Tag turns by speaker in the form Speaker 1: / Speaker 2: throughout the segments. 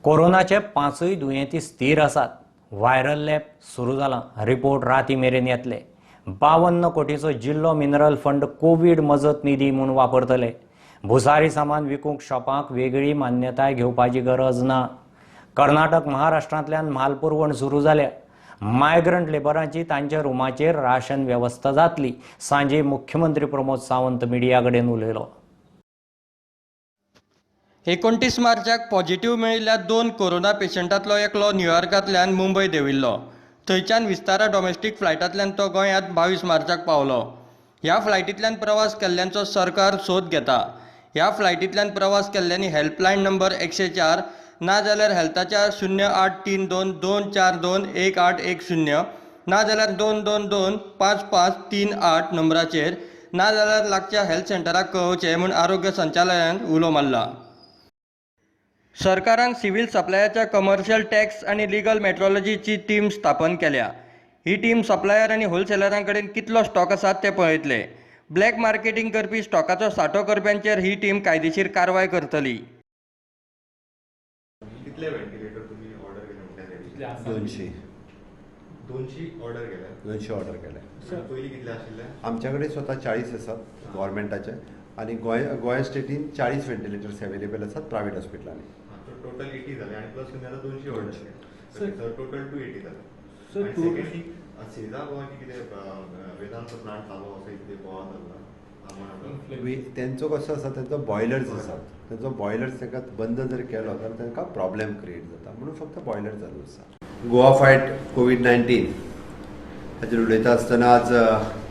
Speaker 1: कोरोनाचे 5 दुयेंती स्थीर आसात. व्हायरल लॅब सुरू जालां. रिपोर्ट राती मेरेन येतले. 52 कोटीचो जिल्लो मिनरल फंड कोवीड मजत निधी म्हूण वापरतले. भुसारी सामान विकूंक शॉपांक वेगळी मान्यताय घेवपाची गरज ना. कर्नाटक महाराष्ट्रांतल्यान म्हाल पुरवण सुरू जाल्या. मायग्रंट लेबरांची तांच्या रुमाचेर राशन वेवस्था जातली. सांजे मुख्यमंत्री प्रमोद सावंत मिडिया कडेन उलयलो.
Speaker 2: 29 मार्चाक पॉझिटिव्ह मेळिल्ल्या 2 कोरोना पेशंटांतलो एकलो न्यूयॉर्कांतल्यान मुंबय देंविल्लो. थंयच्यान विस्तारा डॉमेस्टीक फ्लायटांतल्यान तो गोंयांत 22 मार्चाक पावलो. ह्या फ्लायटींतल्यान प्रवास केल्ल्यांचो सरकार सोद घेता. ह्या फ्लायटींतल्यान प्रवास केल्ल्यांनी हेल्पलायन नंबर 104 नाजाल्यार हेल्थाच्या 0832 242 1810 नाजाल्यार 222 5538 नंबराचेर नाजाल्यार लागच्या हेल्थ सेंटराक कळोवचें म्हूण आरोग्य संचालनालयान उलो मारला. सरकारान सिव्हील सप्लायाच्या कमर्शियल टॅक्स आनी लिगल मेट्रोलॉजीची टीम स्थापन केल्या. ही टीम सप्लायर आनी होलसेलरां कडेन कितलो स्टॉक आसा तें पळयतले. ब्लॅक मार्केटींग करपी स्टॉकाचो सांठो करप्यांचेर ही टीम कायदेशीर कारवाय करतली.
Speaker 3: कितले व्हेंटिलेटर तुम्ही ऑर्डर केले?
Speaker 4: 200.
Speaker 3: 200 ऑर्डर केले.
Speaker 4: 200 ऑर्डर केले.
Speaker 3: पयलीं कितले आशिल्ले?
Speaker 4: आमच्या कडेन स्वता 40 आसात गव्हर्मेंटाचे आनी गोंय स्टेटीन 40 व्हेंटिलेटर्स अवेलेबल आसात प्रायवेट हॉस्पिटलांनी.
Speaker 3: टोटल 80 जाले आनी प्लस तुम्ही आता 200 ऑर्डर केले, सर टोटल 280 जाले.
Speaker 5: सर
Speaker 3: सेकंडली सेजा गोवा कितें वेदांत प्लांट चालू आसा कितें गोवा चल्ला
Speaker 4: तेंचो कसो आसा, तेंचो बॉयलर्स आसात, तेंचो बॉयलर्स तांकां बंद जर केलो जाल्यार तांकां प्रॉब्लेम क्रिएट जाता म्हणून फक्त बॉयलर चालू आसा. गोवा फायट कोवीड-19 हाचेर उलयता आसतना आज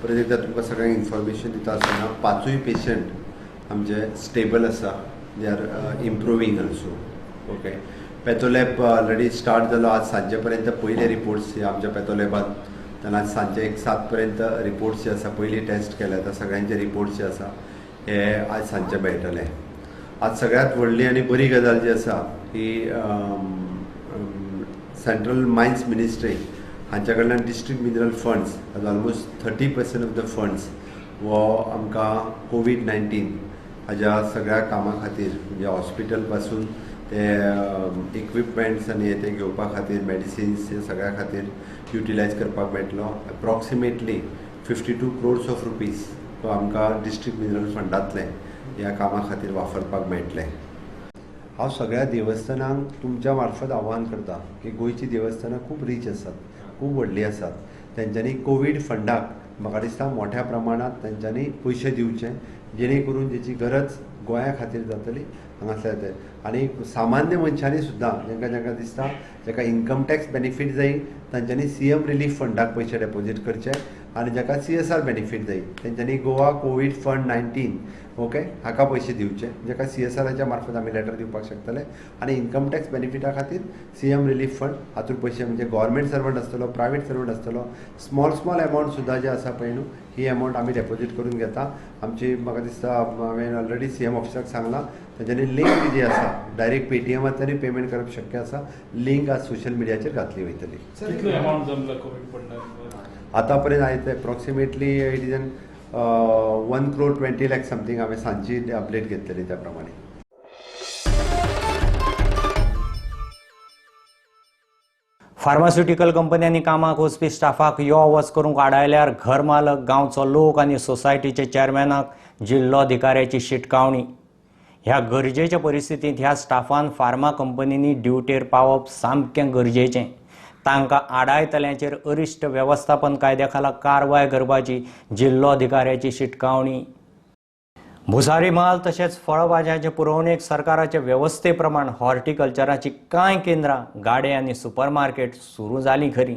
Speaker 4: परत एकदां तुमकां सगळ्यांक इन्फॉर्मेशन दिता आसतना 5 पेशंट आमचे स्टेबल आसा, they are improving also. Okay, patholab already start जालो. आज सांजे पर्यंत पयले रिपोर्ट्स हे आमच्या पॅथोलॅबांत, तेन्ना आज सांजे 1-7 पर्यंत रिपोर्ट्स जे आसा पयली टेस्ट केले आतां सगळ्यांचे रिपोर्ट्स जे आसा हे आज सांजे मेळटले. आज सगळ्यांत व्हडली आनी बरी गजाल जी आसा ही सेंट्रल मायन्स मिनिस्ट्री हांच्या कडल्यान डिस्ट्रिक्ट मिनरल फंड्स आज almost 30% of the funds हो आमकां कोवीड-19 हाज्या सगळ्या कामां खातीर म्हणजे हॉस्पिटल पासून ते इक्विपमेंट्स आनी हे ते घेवपा खातीर मेडिसिन्स हे सगळ्या खातीर युटिलायज करपाक मेळटलो. अप्रॉक्सिमेटली 52 क्रोर्स ऑफ रुपीज तो आमकां डिस्ट्रिक्ट मिनरल फंडांतले ह्या कामा खातीर वापरपाक मेळटले. हांव सगळ्या देवस्थानांक तुमच्या मार्फत आव्हान करता की गोंयचीं देवस्थानां खूब रीच आसात, खूब व्हडलीं आसात, तेंच्यांनी कोवीड फंडाक म्हाका दिसता मोठ्या प्रमाणांत तेंच्यांनी पयशे दिवचे जेणे करून जेची गरज गोंया खातीर जातली हांगासर ते. आनी सामान्य मनशांनी सुद्दां जेंकां जेंकां दिसता जेका इन्कम टॅक्स बेनिफीट जाय तांच्यांनी सीएम रिलीफ फंडाक पयशे डेपोजीट करचे आनी जेका सीएसआर बेनिफीट जाय तेंच्यांनी गोवा कोवीड फंड 19 ओके हाका पयशे दिवचे, जेका सीएसआराच्या मार्फत आमी लेटर दिवपाक शकतले. आनी इन्कम टॅक्स बेनिफिटा खातीर सीएम रिलीफ फंड हातूंत पयशे म्हणजे गव्हर्मेंट सर्वंट आसतलो, प्रायवेट सर्वंट आसतलो, स्मॉल स्मॉल एमावंट सुद्दां जे आसा पळय न्हू ही एमावंट आमी डेपोजीट करून घेता. आमची म्हाका दिसता हांवें ऑलरेडी सीएम ऑफिसाक सांगलां, तेंच्यांनी लिंक जी आसा डायरेक्ट पेटीएमांतल्यानूय पेमेंट करप शक्य आसा, लिंक आज सोशल मिडियाचेर घातली वयतली.
Speaker 5: कितलो अमावंट जमला कोवीड फंडार?
Speaker 4: आतां पर्यंत आयज approximately it is an 1 crore 20 lakh something हांवें सांजची अपडेट घेतलेली त्या प्रमाणे.
Speaker 1: फार्मास्युटिकल कंपन्यांनी कामाक वचपी स्टाफाक यो वच करूंक आडायल्यार घर मालक, गांवचो लोक आनी सोसायटीचे चेअरमॅनाक जिल्लोधिकाऱ्याची शिटकावणी. ह्या गरजेच्या परिस्थितींत ह्या स्टाफान फार्मा कंपनींनी ड्युटेर पावप सामकें गरजेचें. तांकां आडायतल्यांचेर अरिश्ट वेवस्थापन कायद्या खाला कारवाय करपाची जिल्लोधिकाऱ्याची शिटकावणी. भुसारी म्हाल तशेंच फळभाज्यांचे पुरवणेक सरकाराचे वेवस्थे प्रमाण हॉर्टिकल्चराची कांय केंद्रां, गाडे आनी सुपरमार्केट सुरू जालीं खरी,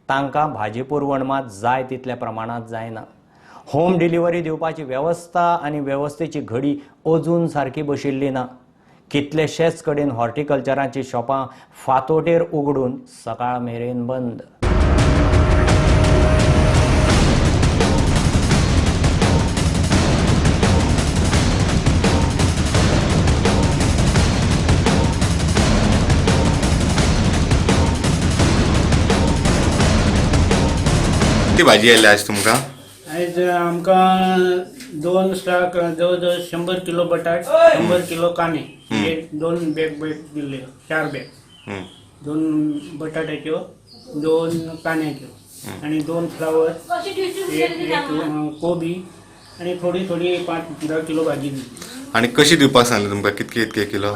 Speaker 1: तांकां भाजी पुरवण मात जाय तितल्या प्रमाणांत जायना. होम डिलिव्हरी दिवपाची वेवस्था आनी वेवस्थेची घडी अजून सारकी बशिल्ली ना. कितलेशेच कडेन हॉर्टिकल्चराची शॉपां फांतोडेर उगडून सकाळ मेरेन बंद.
Speaker 3: कितली भाजी आयल्या आज तुमकां?
Speaker 6: आयज आमकां 2 स्टाक जवळ जवळ 100 किलो बटाट, 100 किलो कांदे, हे 2 बॅग बॅग दिल्ले, 4 बॅग. 2 बटाट्याच्यो, 2 कांद्याच्यो आनी 2 फ्लावर, एक कोबी आनी थोडी थोडी 5-10 किलो भाजी दिली.
Speaker 3: आनी कशी दिवपाक सांगलें तुमकां? कितके कितके किलो?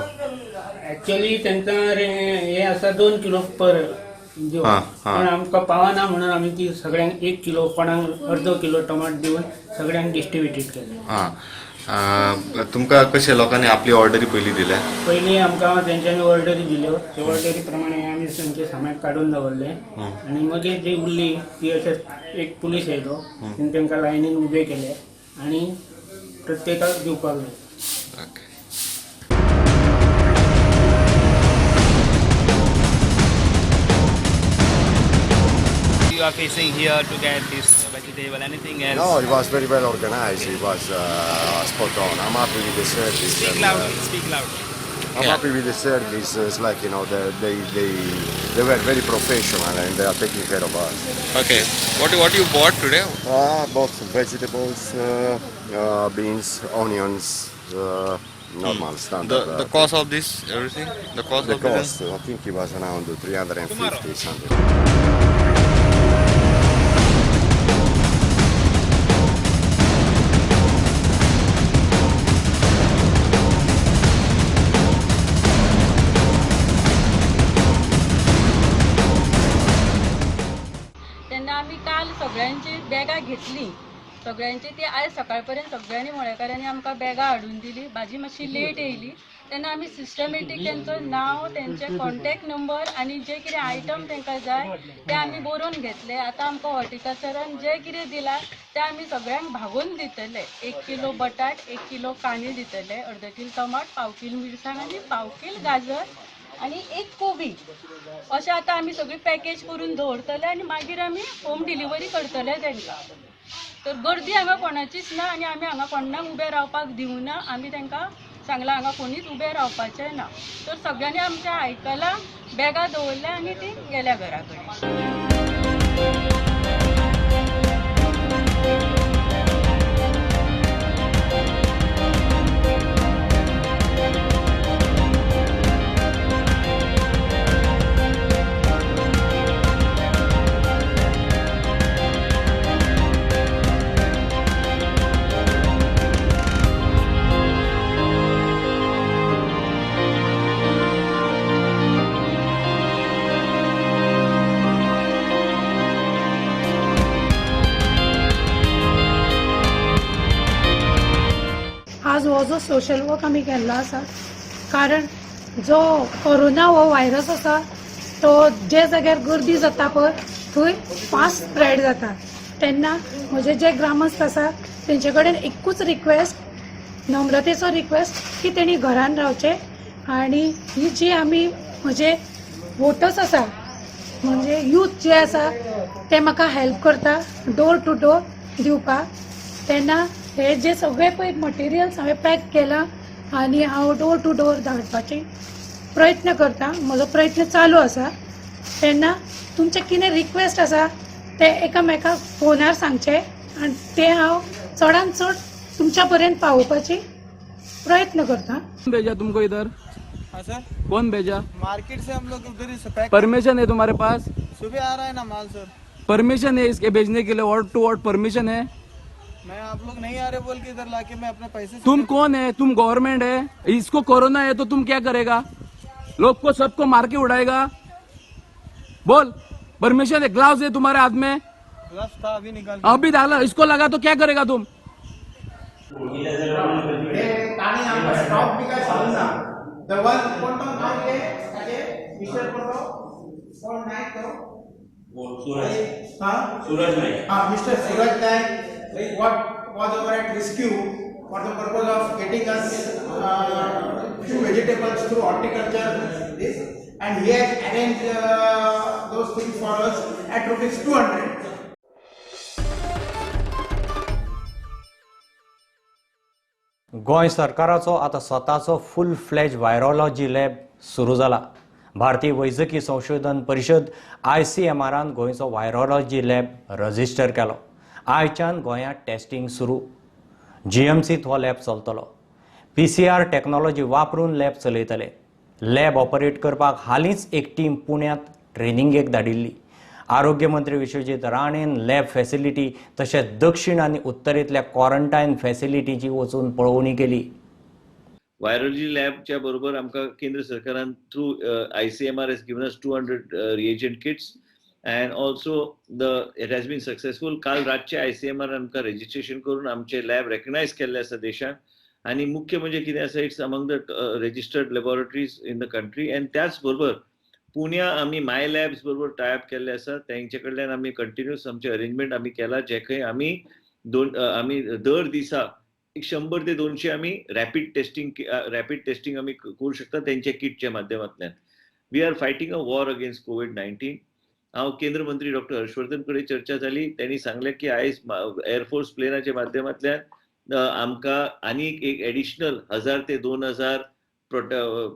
Speaker 6: एक्चुअली तांकां हे आसा 2 किलो पर दिवन, पण आमकां पावना म्हणून आमी ती सगळ्यांक 1 किलो, कोणाक अर्दो किलो टमाट दिवन सगळ्यांक डिस्ट्रिब्युटेड केले.
Speaker 3: तुमकां कशें लोकांनी आपली ऑर्डरी पयलीं दिल्या?
Speaker 6: पयलीं आमकां तेंच्यांनी ऑर्डरी दिल्यो, ते ऑर्डरी प्रमाणे आमी तांचे सामान काडून दवरलें आनी मागीर जी उरली ती अशें एक पुलीस येयलो, तेणें तांकां लायनीन उबे केले आनी प्रत्येकाक दिवपाक लागले.
Speaker 3: Okay.
Speaker 7: You are facing here to get this vegetable, anything else?
Speaker 8: No, it was very well organized. It was spot on. I'm happy with the service.
Speaker 7: Speak loudly. Speak loudly.
Speaker 8: I'm happy with the service. It's like, you know, they were very professional and they are taking care of us.
Speaker 3: Okay. What you bought today?
Speaker 8: I bought some vegetables, beans, onions, normal standard.
Speaker 3: The cost of this everything? The cost
Speaker 8: the
Speaker 3: of
Speaker 8: cost, I think it was around 350 something.
Speaker 9: तेन्ना आमी काल सगळ्यांची बॅगां घेतली, सगळ्यांची ती आयज सकाळ पर्यंत सगळ्यांनी मळेकारांनी आमकां बॅगां हाडून दिली. भाजी मातशी लेट येयली तेन्ना आमी सिस्टमॅटीक तेंचो नांव, तेंचे कॉन्टॅक्ट नंबर आनी जे कितें आयटम तांकां जाय ते आमी बरोवन घेतले. आतां आमकां हॉर्टिकल्चरान जें कितें दिलां तें आमी सगळ्यांक भागोवन दितले. 1 किलो बटाट, 1 किलो कांदे दितले, अर्द कील टमाट, पाव कील मिरसांग आनी पाव कील गाजर आनी 1 कोबी. अशें आतां आमी सगळी पॅकेज करून दवरतले आनी मागीर आमी होम डिलिव्हरी करतले तांकां. तर गर्दी हांगा कोणाचीच ना आनी आमी हांगा कोणाक उबे रावपाक दिवना. आमी तांकां सांगलां हांगा कोणीच उबे रावपाचें ना. तर सगळ्यांनी आमचें आयकलां, बॅगां दवरल्या आनी ती गेल्या घरा कडेन.
Speaker 10: आज हो जो सोशल वर्क आमी केल्लो आसा, कारण जो कोरोना हो व्हायरस आसा तो जे जाग्यार गर्दी जाता पळय थंय फास्ट स्प्रेड जाता. तेन्ना म्हजे जे ग्रामस्थ आसा तेंचे कडेन एकूच रिक्वेस्ट, नम्रतेचो रिक्वेस्ट की तेणी घरान रावचें आनी ही जी आमी म्हजे वोटर्स आसा म्हणजे यूथ जे आसा ते म्हाका हेल्प करता डोर टू डोर दिवपाक. तेन्ना हे जे सगळे पळय मटेरियल्स हांवें पॅक केलां आनी हांव डोर टू डोर धाडपाचे प्रयत्न करता, म्हजो प्रयत्न चालू आसा. तेन्ना तुमचें कितें रिक्वेस्ट आसा ते एकामेकाक फोनार सांगचे आनी ते हांव चडान चड तुमच्या पर्यंत पावोवपाची प्रयत्न करता.
Speaker 5: कौन भेजा तुमको इधर?
Speaker 11: हाँ सर।
Speaker 5: कौन भेजा?
Speaker 11: मार्केट से हम लोग उधर ही पैक।
Speaker 5: परमिशन है तुम्हारे पास?
Speaker 11: सुबह आ रहा है ना माल सर।
Speaker 5: परमिशन है इसके भेजने के लिए? वार्ड टू वार्ड परमिशन है?
Speaker 11: मैं आप लोग नहीं आ रहे बोल के इधर लाके मैं अपने पैसे।
Speaker 5: तुम कौन है? तुम गवर्नमेंट है। इसको कोरोना है तो तुम क्या करेगा? लोग को सबको मार के उड़ाएगा? बोल, परमिशन है? ग्लव्स है तुम्हारे हाथ में?
Speaker 11: ग्लव्स था अभी निकाल
Speaker 5: अभी डाला, इसको लगा तो क्या करेगा तुम?
Speaker 12: Suraj Naik. Mr. Suraj Naik, what was over at rescue for the purpose of getting us few vegetables through horticulture, this, and he has arranged those things for us at rupees 200.
Speaker 1: Goa सरकाराचो आतां स्वताचो फूल फ्लॅज virology lab सुरू जाला. भारतीय वैजकी संशोधन परिशद ICMRान गोंयचो व्हायरोलॉजी लॅब रजिस्टर केलो. आयच्यान गोंयांत टेस्टिंग सुरू. GMCत हो लॅब चलतलो. PCR technology वापरून लॅब चलयतले. लॅब ऑपरेट करपाक हालींच एक टीम पुण्यांत ट्रेनिंगेक धाडिल्ली. आरोग्य मंत्री विश्वजीत राणेन लॅब फॅसिलिटी तशेंच दक्षिण आनी उत्तरेंतल्या क्वॉरंटायन फॅसिलिटीची वचून पळोवणी केली.
Speaker 13: व्हायरोलॉजी लॅबच्या बरोबर आमकां केंद्र सरकारान through ICMR has given us 200 reagent kits and also the it has been successful. काल रातचे आयसीएमआर आमकां रेजिस्ट्रेशन करून आमचे लॅब रेकग्नायज केल्ले आसा देशांत आनी मुख्य म्हणजे कितें आसा, it's among the registered laboratories in the country. And त्याच बरोबर पुण्या आमी माय लॅब्स बरोबर टायअप केल्ले आसा. तेंचे कडल्यान आमी कंटिन्युअस आमचे अरेंजमेंट आमी केला, जे खंय आमी दोन आमी दर दिसा एक 100 ते 200 आमी रॅपीड टेस्टिंग आमी करूं शकता तेंच्या किटच्या माध्यमांतल्यान. We are fighting a war against COVID-19. हांव केंद्र मंत्री डॉक्टर हर्षवर्धन कडेन चर्चा जाली. त्यांनी सांगलें की आयज एअरफोर्स प्लेनाच्या माध्यमांतल्यान आमकां आनीक एक एडिशनल 1000 ते 2000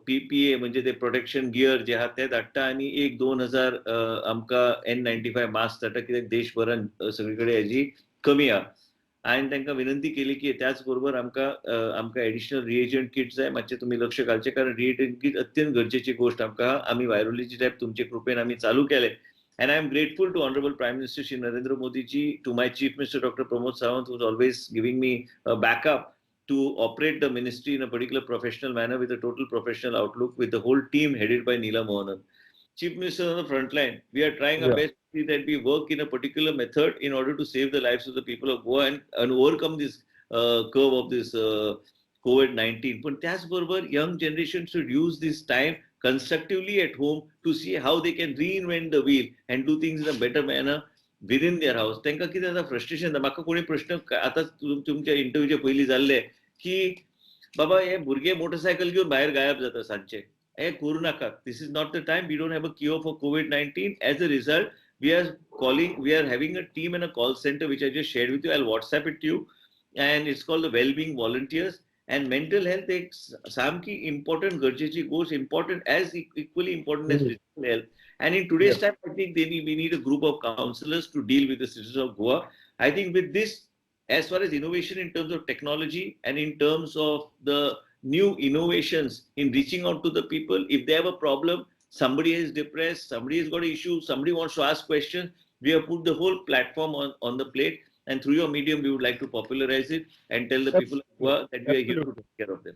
Speaker 13: पीपीए म्हणजे ते प्रोटेक्शन गियर जे आहा ते धाडटा आनी एक 2000 आमकां एन95 मास्क धाडटा, कित्याक देशभरान सगळे कडेन हेजी कमी आहा. हांवें तांकां विनंती केली की त्याच बरोबर आमकां एडिशनल रिएजंट किट जाय, मातशें तुमी लक्ष घालचें, कारण रिएजंट किट अत्यंत गरजेची गोश्ट आमकां. आमी वायरोलॉजी लॅब तुमचे कृपेन आमी चालू केले and I am grateful to Honorable Prime Minister Shri Narendra Modi ji, to my Chief Minister Dr. Pramod Sawant, who is always giving me a backup to operate the ministry in a particular professional manner with a total professional outlook, with the whole team headed by Neela Mohanan. Chief Minister on the front line, we are trying our best to see that we work in a particular method in order to save the lives of the people of Goa and overcome this curve of this COVID-19. पण त्याचबरोबर young generation should use this time constructively at home to see how they can reinvent the wheel and do things in a better manner within their house. तांकां कितें जाता, frustration जाता. म्हाका कोणी प्रश्न आतां तुमच्या इंटरव्यूच्या पयलीं जाल्ले की बाबा, हे भुरगे मोटरसायकल घेवन भायर गायब जाता सांजचे. हे करूं नाकात. This is not the time. We don't have a cure for COVID-19. As a result, we are having a team and a call center which I just shared with you. I'll WhatsApp it to you, and it's called the Wellbeing Volunteers. And mental health एक सामकी important गरजेची गोष्ट, important as equally important as physical health. And in today's time, I think they need we need a group of counselors to deal with the citizens of Goa. I think with this, as far as innovation in terms of technology and in terms of the new innovations in reaching out to the people, if they have a problem, somebody is depressed, somebody has got an issue, somebody wants to ask questions, we have put the whole platform on the plate. And through your medium, we would like to popularize it and tell the people of Goa that we are here to take care of them.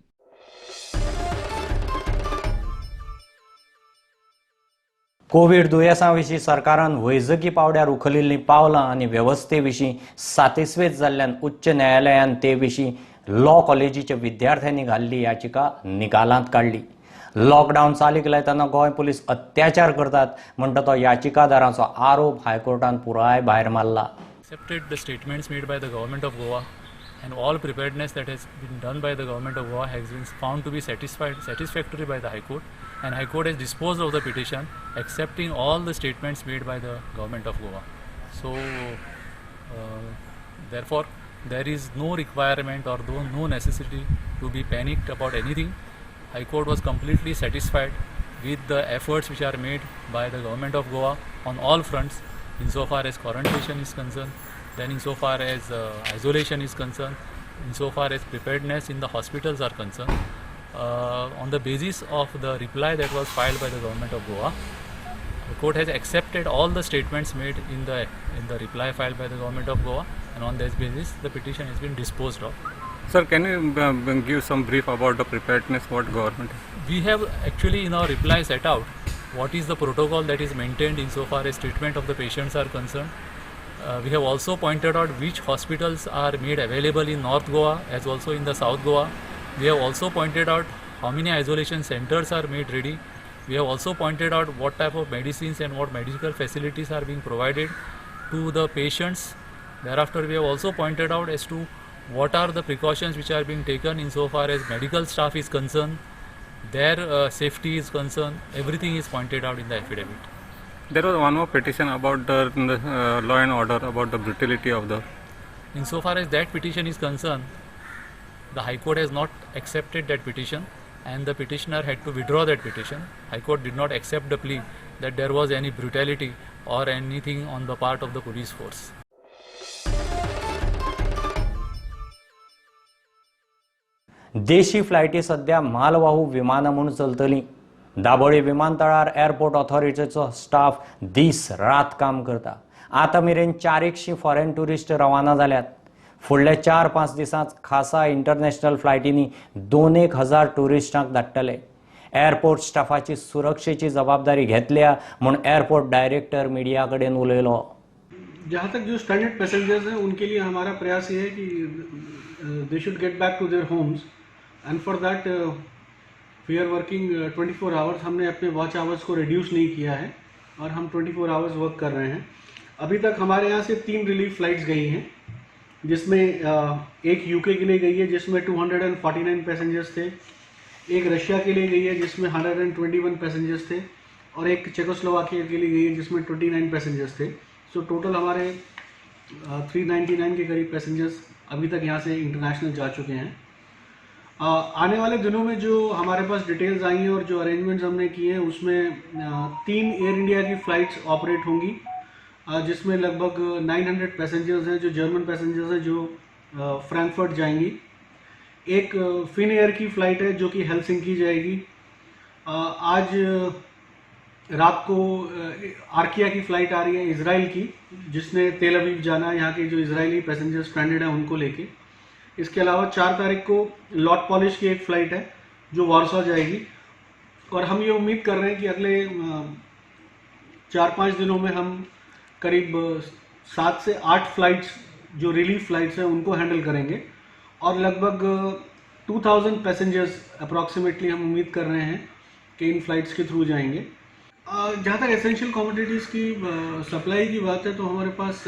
Speaker 1: Covid दुयेंसा विशीं सरकारान वैजकी पावंड्यार उखलिल्लीं पावलां आनी वेवस्थे विशीं सातिस्वेत जाल्ल्यान उच्च न्यायालयान ते विशीं लॉ कॉलेजीच्या विद्यार्थ्यांनी घाल्ली याचिका निकालांत काडली. लॉकडावन चालीक लायतना गोंय पुलीस अत्याचार करतात म्हणटा तो याचिकादाराचो आरोप हायकोर्टान पुराय भायर मारला.
Speaker 14: Accepted the statements made by the government of Goa, and all preparedness that has been done by the government of Goa has been found to be satisfactory by the High Court, and High Court has disposed of the petition accepting all the statements made by the government of Goa. So, therefore, there is no requirement or no necessity to be panicked about anything. High Court was completely satisfied with the efforts which are made by the government of Goa on all fronts, insofar as quarantine is concerned, then insofar as isolation is concerned, insofar as preparedness in the hospitals are concerned. On the basis of the reply that was filed by the government of Goa, the court has accepted all the statements made in the reply filed by the government of Goa, and on this basis, the petition has been disposed of.
Speaker 15: Sir, can you give some brief about the preparedness what government?
Speaker 14: We have actually in our reply set out what is the protocol that is maintained insofar as treatment of the patients are concerned. We have also pointed out which hospitals are made available in North Goa as also in the South Goa. We have also pointed out how many isolation centers are made ready. We have also pointed out what type of medicines and what medical facilities are being provided to the patients. Thereafter, we have also pointed out as to what are the precautions which are being taken insofar as medical staff is concerned, their safety is concerned. Everything is pointed out in the affidavit.
Speaker 15: There was one more petition about the law and order, about the brutality of the.
Speaker 14: Insofar as that petition is concerned, the High Court has not accepted that petition and the petitioner had to withdraw that petition. High Court did not accept the plea that there was any brutality or anything on the part of the police force.
Speaker 1: देशी फ्लायटी सध्या मालवाहू विमानां म्हूण चलतलीं. दाबोळी विमानतळार airport ऑथॉरिटीचो staff दीस रात काम करता. आतां मेरेन 400 फॉरेन ट्युरिस्ट रवाना जाल्यात. फुडल्या 4-5 दिसांत खासा इंटरनॅशनल फ्लायटींनी 2-1 हजार ट्युरिस्टांक धाडटले. एअरपोर्ट स्टाफाची सुरक्षेची जबाबदारी घेतल्या म्हूण एअरपोर्ट डायरेक्टर मिडिया कडेन उलयलो.
Speaker 16: जहाँ तक जो स्टैंडर्ड पैसेंजर्स हैं उनके लिए हमारा प्रयास ये है कि they should get back to their homes and for that we are working 24 hours. हमने अपने वॉच आवर्स को रिड्यूस नहीं किया है और हम 24 आवर्स वर्क कर रहे हैं. अभी तक हमारे यहाँ से 3 रिलीफ फ़्लाइट्स गई हैं, जिसमें एक यूके के लिए गई है जिसमें 249 पैसेंजर्स थे, एक रशिया के लिए गई है जिसमें 121 पैसेंजर्स थे और एक चेकोस्लोवाकिया के लिए गई है जिसमें 29 पैसेंजर्स थे. सो टोटल हमारे 399 के करीब पैसेंजर्स अभी तक यहाँ से इंटरनेशनल जा चुके हैं. आने वाले दिनों में जो हमारे पास डिटेल्स आई हैं और जो अरेंजमेंट्स हमने किए हैं उसमें 3 एयर इंडिया की फ़्लाइट्स ऑपरेट होंगी, जिसमें लगभग 900 पैसेंजर्स हैं जो जर्मन पैसेंजर्स हैं जो फ्रैंकफर्ट जाएंगी. एक फिन एयर की फ़्लाइट है जो कि हेलसिंकी जाएगी. आज रात को आर्किया की फ़्लाइट आ रही है इसराइल की, जिसने तेल अवीव जाना है, यहाँ के जो इसराइली पैसेंजर्स स्ट्रैंडेड हैं उनको लेके. इसके अलावा 4 तारीख को लॉट पॉलिश की एक फ़्लाइट है जो वारसॉ जाएगी और हम ये उम्मीद कर रहे हैं कि अगले 4-5 दिनों में हम करीब 7 से 8 फ़्लाइट्स जो रिलीफ फ़्लाइट्स हैं उनको हैंडल करेंगे और लगभग 2000 पैसेंजर्स अप्रॉक्सीमेटली हम उम्मीद कर रहे हैं कि इन फ़्लाइट्स के थ्रू जाएंगे. जहाँ तक एसेंशियल कमोडिटीज़ की सप्लाई की बात है तो हमारे पास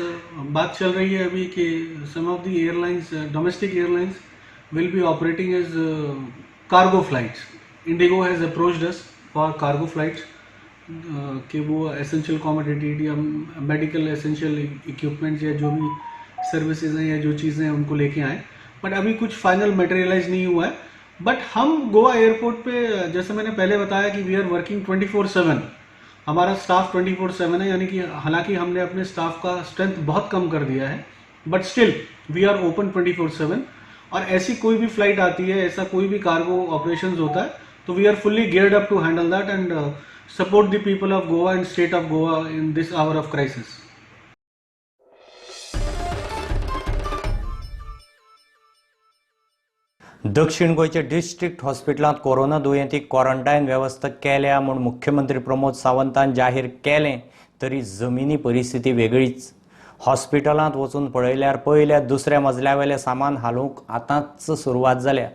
Speaker 16: बात चल रही है अभी कि some of the airlines, domestic airlines will be operating as cargo flights. IndiGo has approached us for cargo flights कि वो एसेंशियल कमोडिटी या मेडिकल एसेंशियल इक्विपमेंट्स या जो भी सर्विसेज हैं या जो चीज़ें हैं उनको लेके आएँ, बट अभी कुछ फाइनल मटेरियलाइज नहीं हुआ है. बट हम गोवा एयरपोर्ट पे, जैसे मैंने पहले बताया कि we are working 24/7, हमारा स्टाफ 24/7 है, यानी कि हालांकि हमने अपने स्टाफ का स्ट्रेंथ बहुत कम कर दिया है but still we are open 24/7. और ऐसी कोई भी फ्लाइट आती है, ऐसा कोई भी कार्गो ऑपरेशन होता है तो we are fully geared up to handle that and support the people of Goa and state of Goa in this hour of crisis.
Speaker 1: दक्षिण गोंयच्या डिस्ट्रिक्ट हॉस्पिटलांत कोरोना दुयेंतीक क्वॉरंटायन वेवस्था केल्या म्हूण मुख्यमंत्री प्रमोद सावंतान जाहीर केलें तरी जमिनी परिस्थिती वेगळीच. हॉस्पिटलांत वचून पळयल्यार पयल्या दुसऱ्या मजल्यावेलें सामान हालोवंक आतांच सुरवात जाल्या.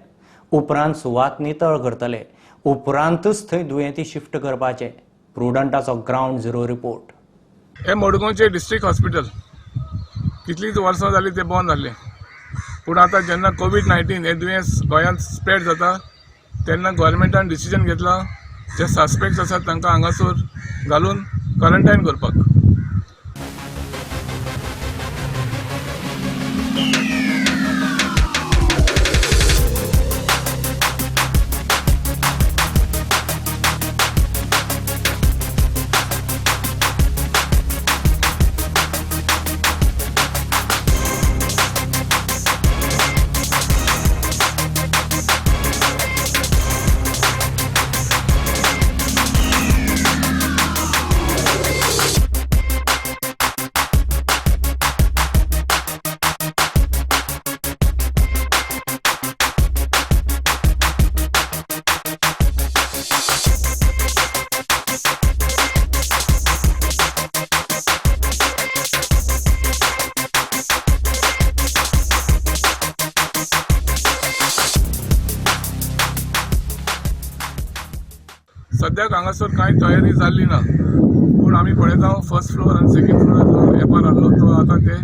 Speaker 1: उपरांत सुवात नितळ करतले, उपरांतच थंय दुयेंती शिफ्ट करपाचे. प्रुडंटाचो ग्रावंड झिरो रिपोर्ट.
Speaker 17: हे मडगांवचे डिस्ट्रिक्ट हॉस्पिटल कितलींच वर्सां जालीं तें बंद जाल्लें, पूण आतां जेन्ना कोवीड-19 हें दुयेंस गोंयांत स्प्रेड जाता तेन्ना गव्हर्मेंटान डिसिजन घेतलां जे सस्पेक्ट्स आसात तांकां हांगासर घालून क्वॉरंटायन करपाक. सद्याक हांगासर कांय तयारी जाल्ली ना, पूण आमी पळयता फर्स्ट फ्लोर आनी सेकंड फ्लोरार जो वेपार आहलो तो आतां ते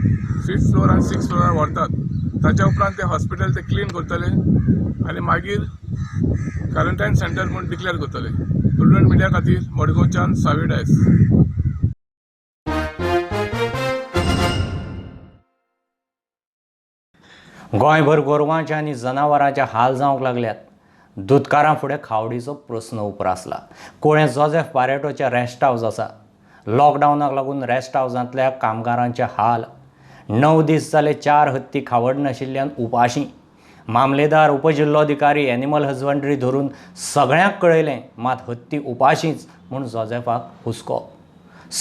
Speaker 17: फिफ्थ फ्लोर आनी सिक्स फ्लोरार व्हरतात. ताच्या उपरांत ते हॉस्पिटल ते क्लीन करतले आनी मागीर क्वॉरंटायन सेंटर म्हूण डिक्लेअर करतले. प्रुडंट मिडिया खातीर मडगांवच्यान सावी डायस.
Speaker 1: गोंयभर गोरवांचे आनी जनावरांचे हाल जावंक लागल्यात. दुदकारां फुडें खावडीचो प्रस्न उप्रासला. कोळें जोजेफ बारेटोचें रेस्ट हावज आसा. लॉकडावनाक लागून रेस्ट हावजांतल्या कामगारांचे हाल. 9 दीस जाले 4 हत्ती खावड नाशिल्ल्यान उपाशी. मामलेदार, उपजिल्लोधिकारी, एनिमल हजबंड्री धरून सगळ्यांक कळयलें, मात हत्ती उपाशींच म्हूण जोजेफाक हुस्को.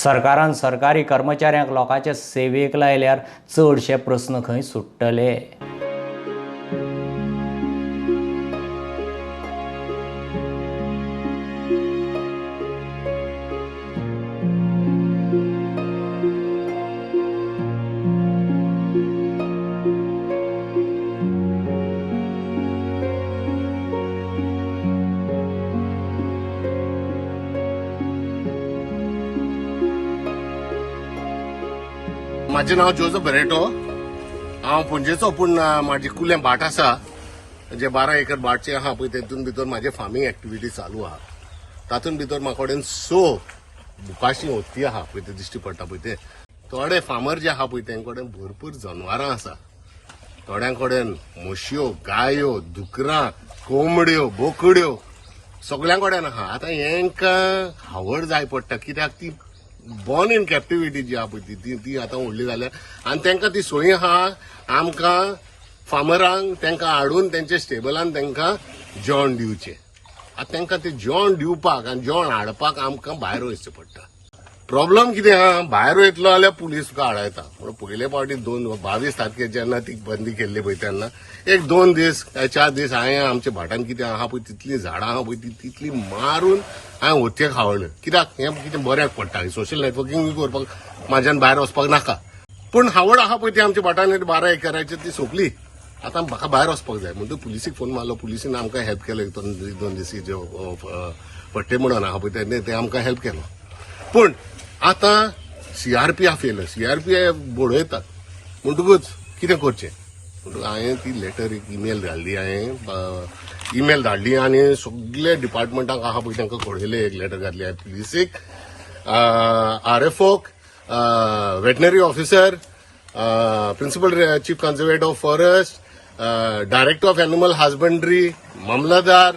Speaker 1: सरकारान सरकारी कर्मचाऱ्यांक लोकांचे सेवेक लायल्यार चडशे प्रस्न खंय सुट्टले.
Speaker 8: म्हाजें नांव जोजफ बरेटो, हांव पणजेचो, पूण म्हाजी कुलें भाट आसा, जे 12 एकर भाटचें आहा पळय, तेतून भितर म्हाजें फार्मींग एक्टिविटी चालू आहा. तातूंत भितर म्हाका कडेन 6 बुकाशी हत्ती आहा पळय, ते दिश्टी पडटा पळय. ते थोडे फार्मर जे आहा पळय तेंचे कडेन भरपूर जनावरां आसा. थोड्यां कडेन म्हश्यो, गायो, दुकरां, कोंबड्यो, बोकड्यो सगळ्यां कडेन आहा. आतां हेंकां हावड जाय पडटा, कित्याक ती बॉर्न इन कॅप्टिविटी जी आहा पळय ती ती आतां व्हडली जाल्या आनी तांकां ती सोयी आहा. आमकां फार्मरांक तांकां हाडून तेंच्या स्टेबलान तांकां जेवण दिवचें. आतां तांकां तें जेवण दिवपाक आनी जेवण हाडपाक आमकां भायर वचचें पडटा. प्रॉब्लम कितें आहा, भायर वयतलो जाल्यार पुलीस तुका आडायता. म्हणून पयले फावटी 22 तारखेर जेन्ना ती बंदी केल्ली पळय तेन्ना 1-2 दीस काय 4 दीस हांवें आमच्या भाटान कितें आहा पळय तितलीं झाडां आहा पळय ती तितली मारून हांवें हत्तीक खावडलें. कित्याक हें कितें बऱ्याक पडटा, सोशल नेटवर्कींग करपाक म्हाज्यान भायर वचपाक नाका. पूण हावड आहा पळय ती आमच्या भाटान 12 एकराची ती सोंपली. आतां म्हाका भायर वचपाक जाय म्हणटकच पुलिसीक फोन मारलो. पुलिसीन आमकां हेल्प केलो. 1-2 दीस जे पट्टे म्हणून आहा पळय ते आमकां हेल्प केलो. पूण आतां सीआरपीएफ येयलें, सीआरपीएफ बडयतात म्हणटकूच कितें करचें म्हणटकूच हांवें ती लेटर एक इमेल धाडली. हांवें इमेल धाडली आनी सगळे डिपार्टमेंटाक आहा पळय तांकां कळयलें. एक लेटर घातली हांवें पुलिसीक, आरएफओक, veterinary officer, principal chief conservator of forest, director of animal husbandry, mamlatdar,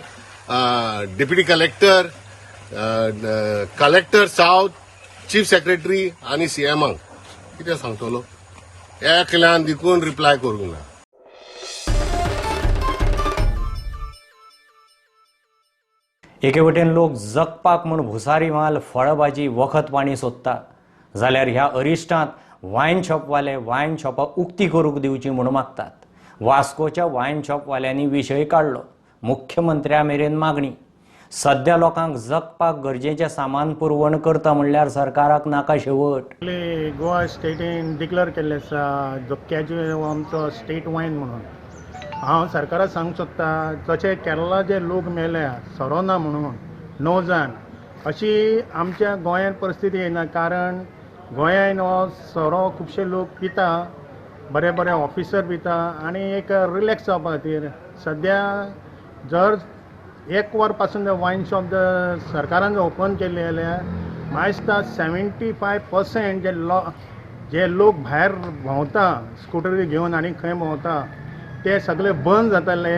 Speaker 8: deputy collector, collector south, chief secretary आनी सीएमाक. कितें सांगतलो, एकल्यान देखून रिप्लाय करूंक ना.
Speaker 1: एके वटेन लोक जगपाक म्हूण भुसारी माल, फळभाजी, वखद पाणी सोदता, जाल्यार ह्या अरिश्टांत वायन शॉपवाले वायन शॉपां उक्ती करूंक दिवची म्हूण मागतात. वास्कोच्या वायन शॉपवाल्यांनी विशय काडलो, मुख्यमंत्र्या मेरेन मागणी. सद्या लोकांक जगपाक गरजेचें सामान पुरवण करता म्हणल्यार सरकाराक नाका शेवट.
Speaker 6: गोवा स्टेटीन डिक्लेअर केल्लें आसा धोक्याचो आमचो स्टेट वायन म्हणून. हांव सरकाराक सांगूंक सोदता, जशे केरला जे लोक मेल्या सोरो ना म्हणून 9 जाण, अशी आमच्या गोंयांत परिस्थिती येना. कारण गोंयांत हो सोरो खुबशे लोक पिता, बरे बरे ऑफिसर पिता आनी एक रिलॅक्स जावपा खातीर. सद्या जर एक वर पासून जर वायन शॉप जर सरकारान जर ओपन केल्लें जाल्यार म्हाका दिसता 75% जे लोक भायर भोंवता स्कुटरी घेवन आनी खंय भोंवता ते सगळे बंद जातले.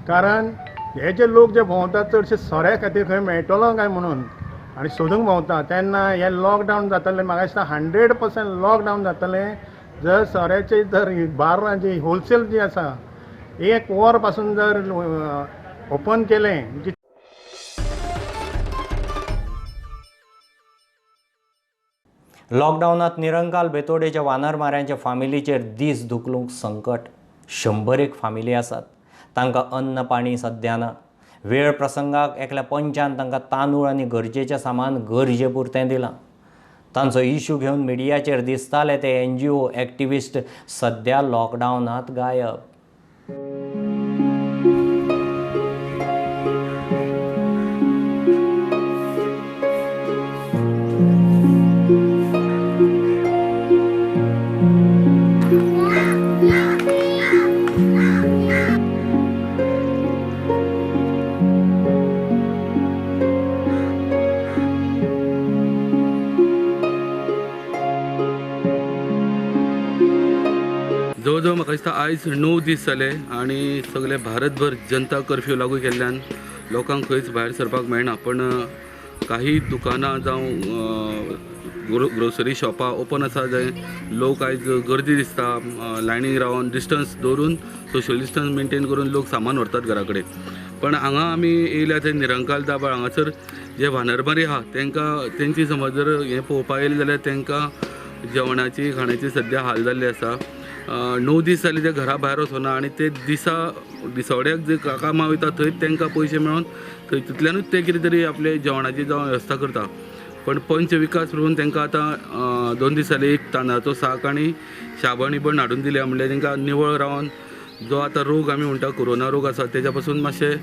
Speaker 6: कारण हे जे लोक जे भोंवतात चडशे सोऱ्या खातीर खंय मेळटलो काय म्हणून आनी सोदूंक भोंवता. तेन्ना हे लॉकडावन जातलें, म्हाका दिसता 100% लॉकडावन जातलें. जर सोऱ्याचे जर बारां जी होलसेल जी आसा एक वर पासून जर ओपन केलें.
Speaker 1: लॉकडावनांत निरंकाल बेतोडेच्या वानरमाऱ्यांच्या फामिलीचेर दीस धुकलूंक संकट. 100 फामिली आसात, तांकां अन्न पाणी सद्या ना. वेळ प्रसंगाक एकल्या पंचान तांकां तांदूळ आनी गरजेचें सामान गरजे पुरतें दिलां. तांचो इशू घेवन मिडियाचेर दिसताले ते एनजीओ एक्टिविस्ट सद्या लॉकडावनांत गायब.
Speaker 5: जवळ जवळ म्हाका दिसता आयज 9 दीस जाले आनी सगळे भारतभर जनता कर्फ्यू लागू केल्ल्यान लोकांक खंयच भायर सरपाक मेळना. पण काही दुकानां जावं
Speaker 15: ग्रोसरी शॉपां ओपन आसा जंय लोक आयज गर्दी दिसता, लायनीक रावन डिस्टन्स दवरून सोशल डिस्टन्स मेंटेन करून लोक सामान व्हरतात घरा कडेन. पण हांगा आमी येयल्या थंय निरंकाल दाबाळ हांगासर जे वानरमारी आहा तांकां तेंची समज जर हें पळोवपाक येयलें जाल्यार तांकां जेवणाची खाण्याची सद्या हाल जाल्ली आसा. 9 दीस जाले ते घरा भायर वचना आनी ते दिसा दिसवड्याक जे कामां वयता थंयच तांकां पयशे मेळोन थंय तितल्यानूच ते कितें तरी आपले जेवणाची जावं वेवस्था करता. पण पंच विकास प्रभून तांकां आतां 2 दीस जाले एक तांदळाचो साक आनी शाबण बिबण हाडून दिल्या, म्हणल्यार तांकां निवळ रावन जो आतां रोग आमी म्हणटा कोरोना रोग आसा तेज्या पासून मातशें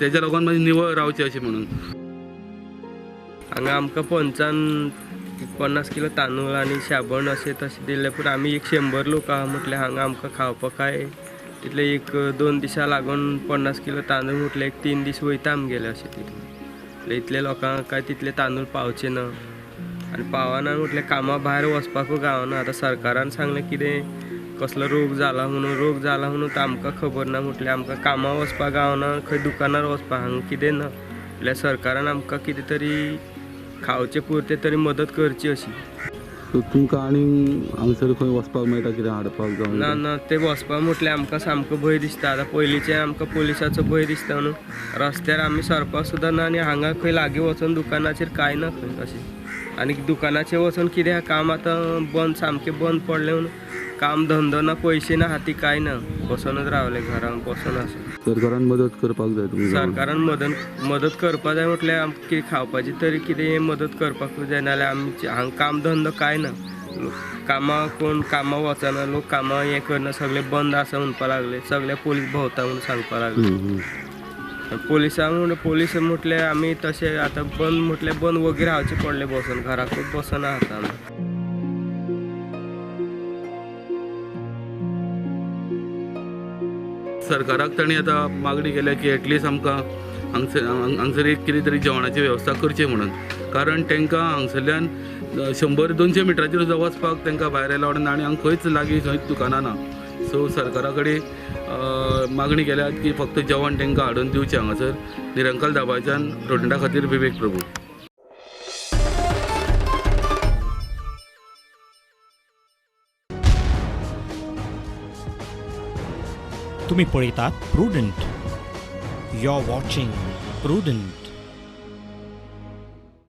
Speaker 15: तेज्या लागून मातशें निवळ रावचें अशें म्हणून.
Speaker 18: हांगा आमकां पंचान 50 किलो तांदूळ आनी शाबण अशें तशें दिल्लें, पूण आमी 100 लोक आहा म्हटल्यार हांगा आमकां खावपाक काय तितले 1-2 दिसां लागून 50 किलो तांदूळ म्हटल्यार 1-3 दीस वयता आमगेले अशें तितले. इतले लोकांक काय तितले तांदूळ पावचे ना आनी पावना म्हटल्यार कामा भायर वचपाकूय गावना. आतां सरकारान सांगलें कितें कसलो रोग जाला म्हणून, रोग जाला म्हणून आमकां खबर ना म्हटल्यार आमकां कामां वचपाक गावना, खंय दुकानार वचपाक हांगा कितें ना. म्हटल्यार सरकारान आमकां कितें तरी खावचे पुरते तरी मदत करची अशी.
Speaker 15: तुमकां आनी हांगसर खंय वचपाक मेळटा कितें हाडपाक जावं?
Speaker 18: ना ना, ते वचपाक म्हटल्यार आमकां सामको भंय दिसता. आतां पयलींचे आमकां पुलिसाचो भंय दिसता न्हू, रस्त्यार आमी सरपाक सुद्दां ना आनी हांगा खंय लागीं वचोन दुकानाचेर कांय ना खंय अशें. आनी दुकानाचेर वचोन कितें काम आतां बंद, सामकें बंद पडलें म्हणून काम धंदो ना, पयशे ना, हाती कांय ना, बसोनच रावले घरान बसोन आसा.
Speaker 15: सरकारान मदत करपाक जाय तुमकां?
Speaker 18: सरकारान मदत करपाक जाय म्हटल्यार आमकां कितें खावपाची तरी कितें मदत करपाक जाय, नाल्यार आमचे हांगा काम धंदो कांय ना. कामां कोण कामां वचना, लोक कामां हें करना, सगळें बंद आसा म्हणपाक लागले, सगळे पोलीस भोंवता म्हणून सांगपाक लागले. पोलिसांक म्हण पोलीस म्हटल्यार आमी तशें आतां बंद म्हटल्यार बंद वगी रावचें पडलें, बसोन घराकूच बसोन आतां आमी.
Speaker 15: सरकाराक तांणी आतां मागणी केल्या की एटलिस्ट आमकां हांगसर एक कितें तरी जेवणाची वेवस्था करची म्हणून, कारण तांकां हांगसरल्यान 100-200 मिटराचेर सुद्दां वचपाक तांकां भायर अलावड ना आनी हांगा खंयच लागीं खंयच दुकानां ना. सो सरकारा कडेन मागणी केल्या की फक्त जेवण तांकां हाडून दिवचें हांगासर. निरंकाल दाबाळच्यान प्रुडंटा खातीर विवेक प्रभू.
Speaker 1: तुम्ही पळयतात Prudent. You are watching Prudent.